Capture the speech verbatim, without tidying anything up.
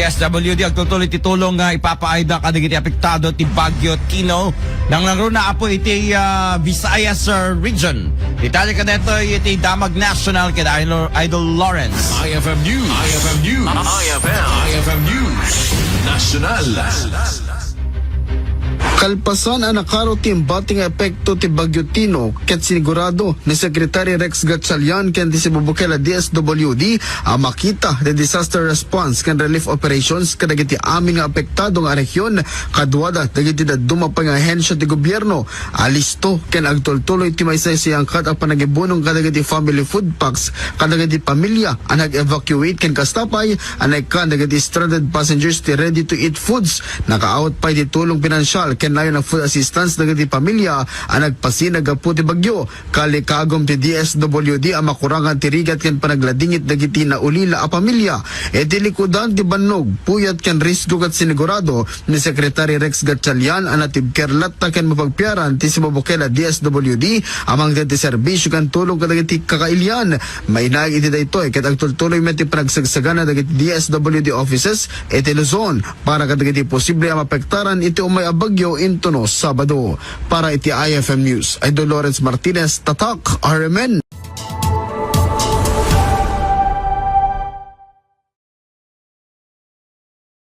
S W D, agtultuloy ti tulong nga ipapaayda kadagiti apektado ti Bagyo Tino. Nangnangruna, Apo, iti, ah, Visayas, ah, region. Detalye kadaytoy iti Damag National ken Idol, Idol Lawrence. I F M News. I F M News. I F M. I F M News. National. Kalpasan a nakaro ti imbati nga epekto ti Bagyo Tino, ket sinigurado ni Secretary Rex Gatchalian ken ti Cebu Bukel a D S W D a makita ti disaster response ken relief operations kadagiti amin nga apektado nga rehiyon, kaduada dagiti dadduma pay nga ahensya ti gobierno a listo ken agtultuloy ti maisaysayaangkat a panagibunong kadagiti family food packs kadagiti pamilya a nag-evacuate ken kasta pay a naikkan dagiti stranded passengers ti ready-to-eat foods. Nakaawat pay ti tulong pinansyal ken nayon a food assistance dagiti pamilya a nagpasinag gapu ti bagyo. Kali kagum ti D S W D a makurangan ti rigat ken panagladingit dagiti naulila a pamilya. Iti likudan ti bannog, puyat ken risgo ket sinigurado ni Secretary Rex Gatchalian a natibker latta ken mapagpiaran ti Cebu Bukel a D S W D a mangted ti serbisyo ken tulong kadagiti kakailian. Mainaig iti daytoy ket agtultuloy met ti panagsagsaganna dagiti D S W D offices iti Luzon para kadagiti posible a mapektaran iti umay a bagyo intono Sabado. Para iti I F M News, Idol Lawrence Martinez, Tatak, R M N.